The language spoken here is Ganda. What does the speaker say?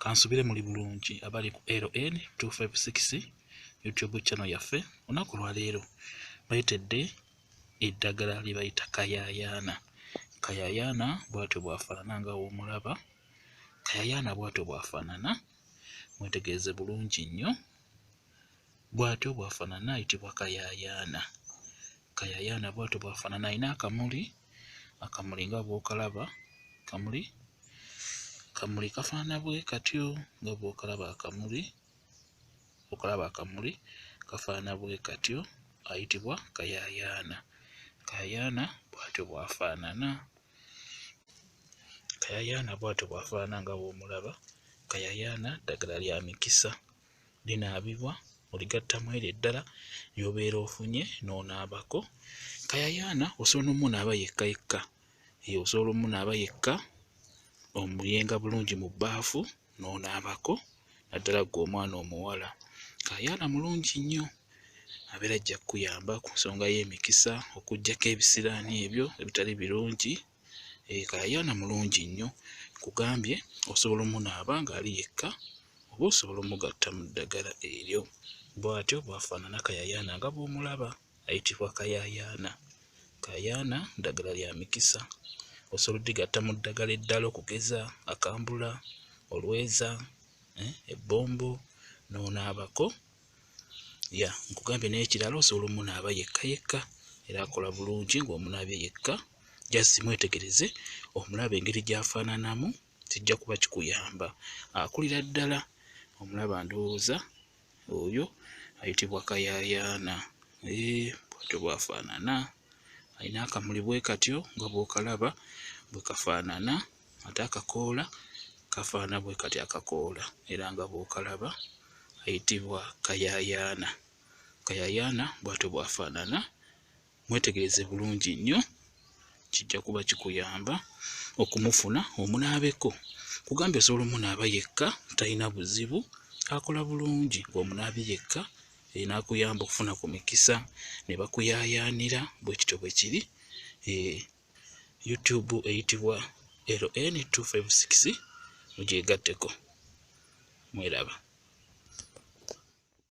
Kansubire muli bulungi abali ku LN 256 YouTube channel yaffe. Olunaku lwaleero bayitedde eddagala lye bayita kayayaana. Kayayaana bw'atyo bw'afaanana nga w'omulaba. Kayayaana bw'atyo bw'afaanana, mwetegereze bulungi nnyo. Bw'atyo bw'afaanana ayitibwa kayayaana. Kayayaana bw'atyo bw'afaanana, alina akamuli, akamuli nga bw'okalaba, kamuli kamuli kafaanana bwe katyo nga bw'okalaba akamuli, okalaba akamuli kafaanana bwe katyo, ayitibwa kayayaana. Kayayaana bw'atyo bw'afaanana. Kayayaana bw'atyo bw'afaanana nga bw'omulaba. Kayayaana ddagala lya mikisa, linaabibwa oligattamu eryo eddala ly'obeera ofunye n'onaabako. Kayayaana osobola n'ommunaaba yekka yekka, osobola ommunaaba yekka, omuyenga bulungi mu bbaafu n'onaabako naddala ggwe omwana omuwala. Kayayaana mulungi nnyo, abeera ajja kkuyamba ku nsonga y'emikisa, okuggyako ebisiraani ebyo ebitali birungi. Kayayaana mulungi nnyo, nkugambye osobola ommunaaba ng'ali yekka oba osobola ommugatta mu ddagala eryo. Bw'atyo bw'afaanana kayayaana nga bw'omulaba, ayitibwa kayayaana. Kayayaana ddagala lya mikisa, osobola oddigatta mu ddagala eddala okugeza akambula, olweza, ebbombo n'onaabako. Ya nkugambye n'ekirala osobola ommunaaba yekka yekka era akola bulungi ng'omunaabye yekka. Just mwetegereze omulabe engeri gy'afaananamu, kijja kuba kikuyamba. Akulira ddala, omulaba ndowooza oyo ayitibwa kayayaana. Bw'atyo bw'afaanana, alina akamuli bwe katyo nga bw'okalaba bwe kafaanana, ate akakoola kafaanana bwe katyo akakoola era nga bw'okalaba ayitibwa kayayaana. Kayayaana bw'atyo bw'afaanana, mwetegereze bulungi nnyo, kijja kuba kikuyamba okumufuna omunaabeko. Nkugambye osobola ommunaaba yekka, talina buzibu, akola bulungi ng'omunaabye yekka, n'akuyamba okufuna ku mikisa ne bakuyaayaanira, bwe kityo bwe kiri. YouTube eyitibwa LN 256 mugyegatteko, mweraba.